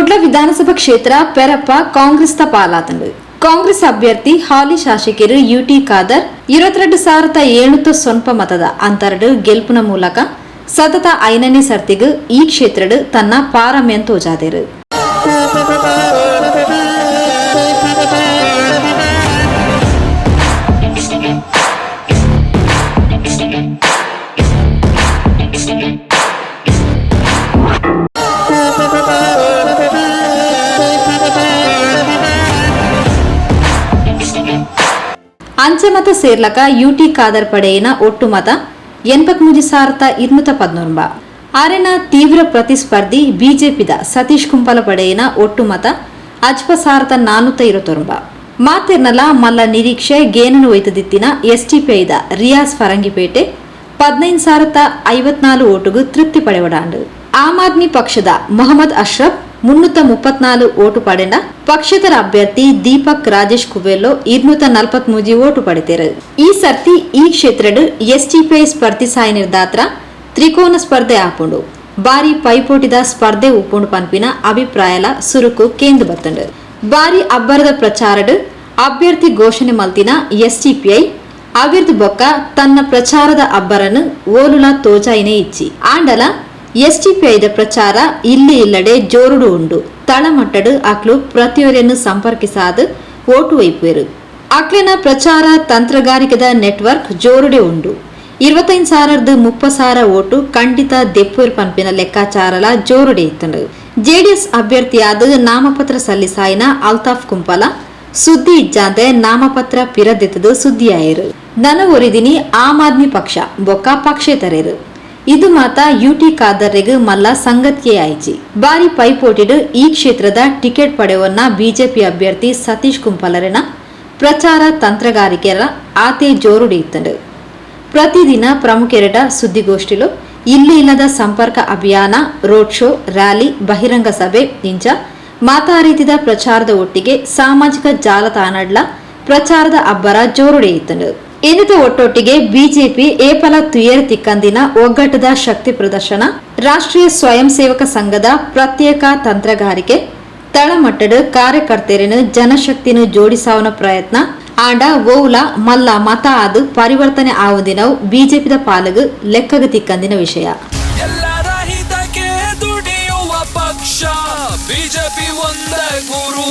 Kudla Vidhan Sabha ಕ್ಷೇತ್ರ ಪೆರಪ್ಪ Congress ತ ಪಾಲಾತಂಡು. Congress ಅಭ್ಯರ್ಥಿ ಹಾಲಿ ಶಾಸಕರು ಯುಟಿ ಖಾದರ್ 22,700 ಮತದ ಅಂತರಡು ಗೆಲ್ಪುನ ಮೂಲಕ ಸತತ 5ನೇ ಸರ್ತಿಗೆ ಈ ಕ್ಷೇತ್ರಡ್ ತನ್ನ ಪಾರಮ್ಯನ್ ತೋಜಾದೆರು. ಅಂಚೆ ಮತ ಸೇರ್ಲಕ ಯುಟಿ ಖಾದರ್ ಪಡೆಯಿನ ಒಟ್ಟು ಮತ 83,219. ಆರೆನ ತೀವ್ರ ಪ್ರತಿಸ್ಪರ್ಧಿ ಬಿಜೆಪಿದ ಸತೀಶ್ ಕುಂಪಲ ಪಡೆಯಿನ ಒಟ್ಟು ಮತ 5,429. ಮಾತೆರ್ನಲ ಮಲ್ಲ ನಿರೀಕ್ಷೆ ಗೇನನು ಒಯ್ತದಿತ್ತಿನ ಎಸ್ಟಿಪಿಐದ ರಿಯಾಜ್ ಫರಂಗಿಪೇಟೆ 15,054 ಓಟುಗು ತೃಪ್ತಿ ಪಡೆವಡಾಂಡು. ಆಮ್ ಆದ್ಮಿ ಪಕ್ಷದ ಮೊಹಮ್ಮದ್ ಅಶ್ರಫ್ 334 ಓಟು ಪಡೆದ ಪಕ್ಷೇತರ ಅಭ್ಯರ್ಥಿ ದೀಪಕ್ ರಾಜೇಶ್ ಕುವೆಲ್ಲೋ 243 ಓಟು ಪಡೆದರು. ಈ ಸರ್ತಿ ಈ ಕ್ಷೇತ್ರಡ್ ಎಸ್ಟಿಪಿಐ ಸ್ಪರ್ಧಿ ನಿರ್ದಾತ್ರ ತ್ರಿಕೋನ ಸ್ಪರ್ಧೆ ಆಪುಂಡು, ಬಾರಿ ಪೈಪೋಟಿದ ಸ್ಪರ್ಧೆ ಉಪ್ಪುಂಡು ಪನ್ಪಿನ ಅಭಿಪ್ರಾಯಲ ಸುರುಕು ಕೇಂದ್ರ ಬತ್ತಂಡು. ಬಾರಿ ಅಬ್ಬರದ ಪ್ರಚಾರಡ್ ಅಭ್ಯರ್ಥಿ ಘೋಷಣೆ ಮಲ್ತಿನ ಎಸ್ಟಿಪಿಐ ಅಭಿವೃದ್ಧಿ ಬೊಕ್ಕ ತನ್ನ ಪ್ರಚಾರದ ಅಬ್ಬರನ್ನು ಓಲುಲ ತೋಜಾಯಿನೇ ಇಚ್ಚಿ. ಆಂಡಲ ಎಸ್ಟಿಪಿಐದ ಪ್ರಚಾರ ಇಲ್ಲಿ ಇಲ್ಲಡೆ ಜೋರುಡು ಉಂಡು. ತಳಮಟ್ಟಡು ಅಕ್ಲು ಪ್ರತಿಯೊರೆಯನ್ನು ಸಂಪರ್ಕಿಸಾದ ಓಟು ವೈಪುವೆರು. ಅಕ್ಲೆನ ಪ್ರಚಾರ ತಂತ್ರಗಾರಿಕೆದ ನೆಟ್ವರ್ಕ್ ಜೋರುಡೆ ಉಂಡು. 25,000ರ್ದು 30,000 ಓಟು ಖಂಡಿತ ದೆಪ್ಪೂರ್ ಪನ್ಪಿನ ಲೆಕ್ಕಾಚಾರಲ ಜೋರುಡೆ ಇತ್ತಂಡು. ಜೆಡಿಎಸ್ ಅಭ್ಯರ್ಥಿಯಾದ ನಾಮಪತ್ರ ಸಲ್ಲಿಸಾಯಿನ ಅಲ್ತಾಫ್ ಕುಂಪಲ ಸುದ್ದಿ ಇಜ್ಜಾಂದೆ ನಾಮಪತ್ರ ಪಿರದೆತ್ತದು ಸುದ್ದಿಯಾಯರು. ನನ ಒರಿದಿನಿ ಆಮ್ ಆದ್ಮಿ ಪಕ್ಷ ಬೊಕ್ಕ ಪಕ್ಷೇತರೇರು. ಇದು ಮಾತ ಯುಟಿ ಖಾದರ್ರೆಗ್ ಮಲ್ಲ ಸಂಗತಿಯೇ ಆಯ್ಚಿ. ಬಾರಿ ಪೈಪೋಟಿಡು ಈ ಕ್ಷೇತ್ರದ ಟಿಕೆಟ್ ಪಡೆವನ್ನ ಬಿಜೆಪಿ ಅಭ್ಯರ್ಥಿ ಸತೀಶ್ ಕುಂಪಲರೆನ ಪ್ರಚಾರ ತಂತ್ರಗಾರಿಕೆರ ಆತೆ ಜೋರುಡಿ ಇತ್ತಂಡು. ಪ್ರತಿದಿನ ಪ್ರಮುಖೆರಡ ಸುದ್ದಿಗೋಷ್ಠಿಲು, ಇಲ್ಲು ಇಲ್ಲದ ಸಂಪರ್ಕ ಅಭಿಯಾನ, ರೋಡ್ ಶೋ, ರ್ಯಾಲಿ, ಬಹಿರಂಗ ಸಭೆ ಇಂಚ ಮಾತಾ ರೀತಿದ ಪ್ರಚಾರದ ಒಟ್ಟಿಗೆ ಸಾಮಾಜಿಕ ಜಾಲತಾಣಡ್ಲ ಪ್ರಚಾರದ ಅಬ್ಬರ ಜೋರುಡೆ ಇತ್ತಂಡು. ಇನ್ನಿತ ಒಟ್ಟೊಟ್ಟಿಗೆ ಬಿಜೆಪಿ ಏಪಲ ತುಯರ್ ತಿಕ್ಕಂದಿನ ಒಗ್ಗಟ್ಟದ ಶಕ್ತಿ ಪ್ರದರ್ಶನ, ರಾಷ್ಟ್ರೀಯ ಸ್ವಯಂ ಸೇವಕ ಸಂಘದ ಪ್ರತ್ಯೇಕ ತಂತ್ರಗಾರಿಕೆ, ತಳಮಟ್ಟದ ಕಾರ್ಯಕರ್ತರನ್ನು ಜನಶಕ್ತಿನ ಜೋಡಿಸಾವನ ಪ್ರಯತ್ನ ಆಂಡ ಓವ್ಲ ಮಲ್ಲ ಮತ ಅದು ಪರಿವರ್ತನೆ ಆವುದಿನವು ಬಿಜೆಪಿದ ಪಾಲಗು ಲೆಕ್ಕಗ ತಿಕ್ಕಂದಿನ ವಿಷಯ. ಎಲ್ಲರ ಹಿತಕ್ಕೆ ದುಡಿಯುವ ಪಕ್ಷ ಬಿಜೆಪಿ ಒಂದೇ ಗುರು.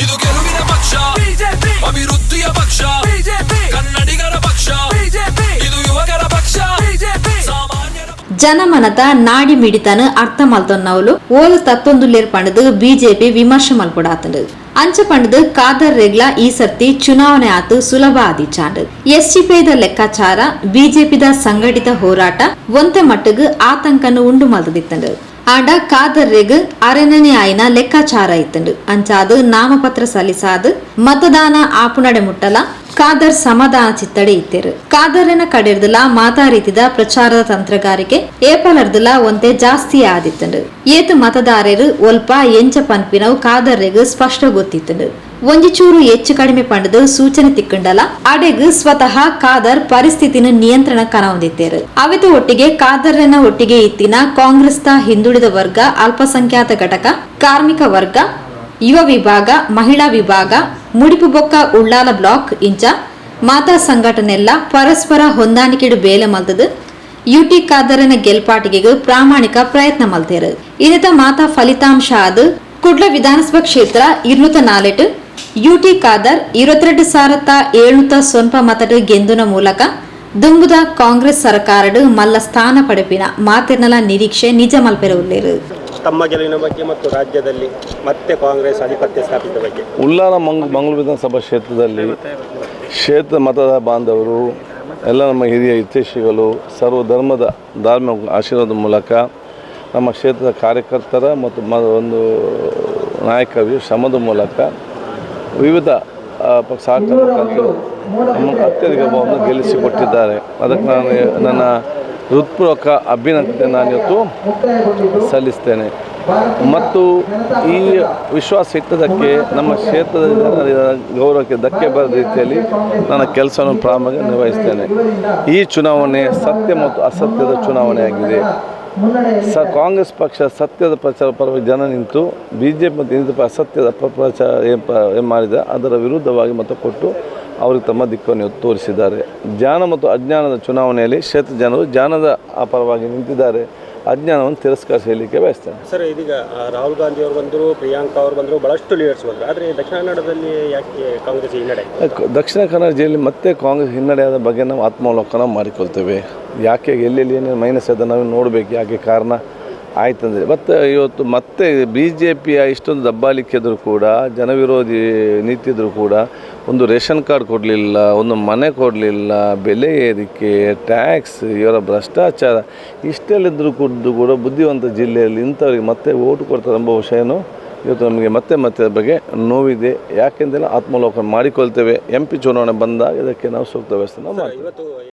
ಇದು ಗೆಲುವಿನ ಪಕ್ಷ, ಬಿಜೆಪಿ. ಅಭಿವೃದ್ಧಿಯ ಪಕ್ಷ ಬಿಜೆಪಿ. ಕನ್ನಡಿಗರ ಪಕ್ಷ ಬಿಜೆಪಿ. ಇದು ಯುವಕರ ಪಕ್ಷ ಬಿಜೆಪಿ. ಸಾಮಾನ್ಯರ ಜನಮನತ ನಾಡಿ ಮಿಡಿತನ ಅರ್ಥ ಮಲ್ತೊನ್ನವಲು ಓಲು ತತ್ತೊಂದುಲ್ಲೇರ್ ಪಂಡದು ಬಿಜೆಪಿ ವಿಮರ್ಶೆ ಮಲ್ಪೊಡಾತಂಡು. ಅಂಚ ಪಂಡದು ಖಾದರ್ ರೆಗ್ಲ ಈ ಸರ್ತಿ ಚುನಾವಣೆ ಆತು ಸುಲಭ ಆದಿಚಾಂಡು. ಎಸ್ಟಿಪಿಐದ ಲೆಕ್ಕಾಚಾರ, ಬಿಜೆಪಿದ ಸಂಘಟಿತ ಹೋರಾಟ ಒಂತೆ ಮಟ್ಟಗ್ ಆತಂಕನು ಉಂಡು ಮಲ್ತದಿತ್ತಂಡು. ಆಂಡ ಖಾದರ್ರೆಗ್ ಅರೆನನೆ ಆಯಿನ ಲೆಕ್ಕಾಚಾರ ಇತ್ತಂಡು. ಅಂಚಾದು ನಾಮಪತ್ರ ಸಲ್ಲಿಸಾದು ಮತದಾನ ಆಪುನಡೆ ಮುಟ್ಟಲ ಖಾದರ್ ಸಮಾಧಾನ ಚಿತ್ತಡೆ ಇತ್ತೆರು. ಖಾದರ್ನ ಕಡೆರ್ದಲ ಮಾತಾ ರೀತಿದ ಪ್ರಚಾರದ ತಂತ್ರಗಾರಿಕೆ ಏಪಲರ್ದಲ ಒಂತೆ ಜಾಸ್ತಿ ಆದಿತ್ತಂಡು. ಏತು ಮತದಾರರು ಒಲ್ಪ ಎಂಚ ಪನ್ಪಿನವು ಖಾದರ್ರೆಗ್ ಸ್ಪಷ್ಟ ಗೊತ್ತಿತ್ತಂಡು. ಒಂಜಿ ಚೂರು ಹೆಚ್ಚು ಕಡಿಮೆ ಪಂಡದು ಸೂಚನೆ ತಿಕ್ಕಂಡಲ ಅಡೆಗ್ ಸ್ವತಃ ಖಾದರ್ ಪರಿಸ್ಥಿತಿನ ನಿಯಂತ್ರಣ ಕನವೊಂದಿತ್ತೇರು. ಅವಿತ ಒಟ್ಟಿಗೆ ಖಾದರ್ನ ಒಟ್ಟಿಗೆ ಇತ್ತಿನ ಕಾಂಗ್ರೆಸ್ನ ಹಿಂದುಳಿದ ವರ್ಗ, ಅಲ್ಪಸಂಖ್ಯಾತ ಘಟಕ, ಕಾರ್ಮಿಕ ವರ್ಗ, ಯುವ ವಿಭಾಗ, ಮಹಿಳಾ ವಿಭಾಗ, ಮುಡಿಪು ಬೊಕ್ಕ ಉಳ್ಳಾಲ ಬ್ಲಾಕ್ ಇಂಚ ಮಾತಾ ಸಂಘಟನೆಲ್ಲ ಪರಸ್ಪರ ಹೊಂದಾಣಿಕೆಡು ಬೇಲೆ ಮಲ್ತದು ಯುಟಿ ಖಾದರನ ಗೆಲ್ಪಾಟಿಗೆ ಪ್ರಾಮಾಣಿಕ ಪ್ರಯತ್ನ ಮಲ್ತೇರು. ಇನ್ನಿತ ಮಾತಾ ಫಲಿತಾಂಶ ಅದು ಕುಡ್ಲ ವಿಧಾನಸಭಾ ಕ್ಷೇತ್ರ 204 ಯುಟಿ ಖಾದರ್ 22,700 ಮತಡು ಗೆಂದುನ ಮೂಲಕ ದುಂಬುದ ಕಾಂಗ್ರೆಸ್ ಸರ್ಕಾರಡು ಮಲ್ಲ ಸ್ಥಾನ ಪಡೆಪಿನ ಮಾತಿರ್ನಲ ನಿರೀಕ್ಷೆ ನಿಜ ಮಲ್ಪೆರ ಉಲ್ಲೇರು. ತಮ್ಮ ಗೆಲುವಿನ ಬಗ್ಗೆ ಮತ್ತು ರಾಜ್ಯದಲ್ಲಿ ಮತ್ತೆ ಕಾಂಗ್ರೆಸ್ ಆಧಿಪತ್ಯ ಸ್ಥಾಪಿಸಿದ ಬಗ್ಗೆ. ಉಳ್ಳಾಲ ಮಂಗಳೂರು ವಿಧಾನಸಭಾ ಕ್ಷೇತ್ರದಲ್ಲಿ ಕ್ಷೇತ್ರ ಮತದ ಬಾಂಧವರು ಎಲ್ಲ, ನಮ್ಮ ಹಿರಿಯ ಹಿತೈಷಿಗಳು, ಸರ್ವ ಧರ್ಮದ ಧಾರ್ಮಿಕ ಆಶೀರ್ವಾದ ಮೂಲಕ ನಮ್ಮ ಕ್ಷೇತ್ರದ ಕಾರ್ಯಕರ್ತರ ಮತ್ತು ಒಂದು ನಾಯಕರು ಶ್ರಮದ ಮೂಲಕ ವಿವಿಧ ಸಹಕಾರ ಮುಖಾಂತರ ನಮ್ಮ ಅತ್ಯಧಿಕ ಬಹುಮತ ಗೆಲ್ಲಿಸಿಕೊಟ್ಟಿದ್ದಾರೆ. ಅದಕ್ಕೆ ನಾನು ನನ್ನ ಹೃತ್ಪೂರ್ವಕ ಅಭಿನಂದನೆ ನಾನಿವತ್ತು ಸಲ್ಲಿಸ್ತೇನೆ. ಮತ್ತು ಈ ವಿಶ್ವಾಸ ಇಟ್ಟದಕ್ಕೆ ನಮ್ಮ ಕ್ಷೇತ್ರದ ಜನರ ಗೌರವಕ್ಕೆ ಧಕ್ಕೆ ಬರದ ರೀತಿಯಲ್ಲಿ ನನ್ನ ಕೆಲಸವನ್ನು ಪ್ರಾಮಾಣಿಕ ನಿರ್ವಹಿಸ್ತೇನೆ. ಈ ಚುನಾವಣೆ ಸತ್ಯ ಮತ್ತು ಅಸತ್ಯದ ಚುನಾವಣೆಯಾಗಿದೆ. ಕಾಂಗ್ರೆಸ್ ಪಕ್ಷ ಸತ್ಯದ ಪ್ರಚಾರ ಪರವಾಗಿ ಜನ ನಿಂತು, ಬಿಜೆಪಿ ಮತ್ತು ಇನ್ನಿತರ ಅಸತ್ಯದ ಅಪಪ್ರಚಾರ ಏನು ಏನು ಮಾಡಿದ ಅದರ ವಿರುದ್ಧವಾಗಿ ಮತ ಕೊಟ್ಟು ಅವ್ರಿಗೆ ತಮ್ಮ ದಿಕ್ಕನ್ನು ತೋರಿಸಿದ್ದಾರೆ. ಜ್ಞಾನ ಮತ್ತು ಅಜ್ಞಾನದ ಚುನಾವಣೆಯಲ್ಲಿ ಕ್ಷೇತ್ರ ಜನರು ಜ್ಞಾನದ ಆ ಪರವಾಗಿ ನಿಂತಿದ್ದಾರೆ. ಅಜ್ಞಾನವನ್ನು ತಿರಸ್ಕರಿಸಲಿಕ್ಕೆ ಬಯಸ್ತೇನೆ. ಸರ್, ಇದೀಗ ರಾಹುಲ್ ಗಾಂಧಿ ಅವರು ಬಂದರು, ಪ್ರಿಯಾಂಕಾ ಅವರು ಬಂದರು, ಬಹಳಷ್ಟು ಲೀಡರ್ಸ್ ಬಂದರು. ಆದರೆ ದಕ್ಷಿಣ ಕನ್ನಡದಲ್ಲಿ ಯಾಕೆ ಕಾಂಗ್ರೆಸ್ ಹಿನ್ನಡೆ? ದಕ್ಷಿಣ ಕನ್ನಡ ಜಿಲ್ಲೆಯಲ್ಲಿ ಮತ್ತೆ ಕಾಂಗ್ರೆಸ್ ಹಿನ್ನಡೆಯಾದ ಬಗ್ಗೆ ನಾವು ಆತ್ಮಾವಲೋಕನ ಮಾಡಿಕೊಳ್ತೇವೆ. ಯಾಕೆ, ಎಲ್ಲೆಲ್ಲಿ ಏನೇನು ಮೈನಸ್ ಇದೆ ನಾವು ನೋಡಬೇಕು, ಯಾಕೆ ಕಾರಣ ಆಯ್ತಂದರೆ. ಮತ್ತು ಇವತ್ತು ಮತ್ತೆ ಬಿಜೆಪಿಯ ಇಷ್ಟೊಂದು ದಬ್ಬಾಳಿಕೆ ಇದ್ದರೂ ಕೂಡ, ಜನವಿರೋಧಿ ನೀತಿ ಇದ್ದರೂ ಕೂಡ, ಒಂದು ರೇಷನ್ ಕಾರ್ಡ್ ಕೊಡಲಿಲ್ಲ, ಒಂದು ಮನೆ ಕೊಡಲಿಲ್ಲ, ಬೆಲೆ ಏರಿಕೆ, ಟ್ಯಾಕ್ಸ್, ಇವರ ಭ್ರಷ್ಟಾಚಾರ ಇಷ್ಟೆಲ್ಲಿದ್ದರೂ ಕೂಡ ಬುದ್ಧಿವಂತ ಜಿಲ್ಲೆಯಲ್ಲಿ ಇಂಥವ್ರಿಗೆ ಮತ್ತೆ ಓಟು ಕೊಡ್ತಾರೆ ಎಂಬ ವಿಷಯನೂ ಇವತ್ತು ನಮಗೆ ಮತ್ತೆ ಮತ್ತೆ ಅದ್ರ ಬಗ್ಗೆ ನೋವಿದೆ. ಯಾಕೆಂದರೆ ಆತ್ಮಾವಲೋಕನ ಮಾಡಿಕೊಳ್ತೇವೆ. ಎಂಪಿ ಚುನಾವಣೆ ಬಂದಾಗ ಇದಕ್ಕೆ ನಾವು ಸೂಕ್ತ ವ್ಯವಸ್ಥೆ ನಾವು ಮಾಡ್ತೇವೆ. ಇವತ್ತು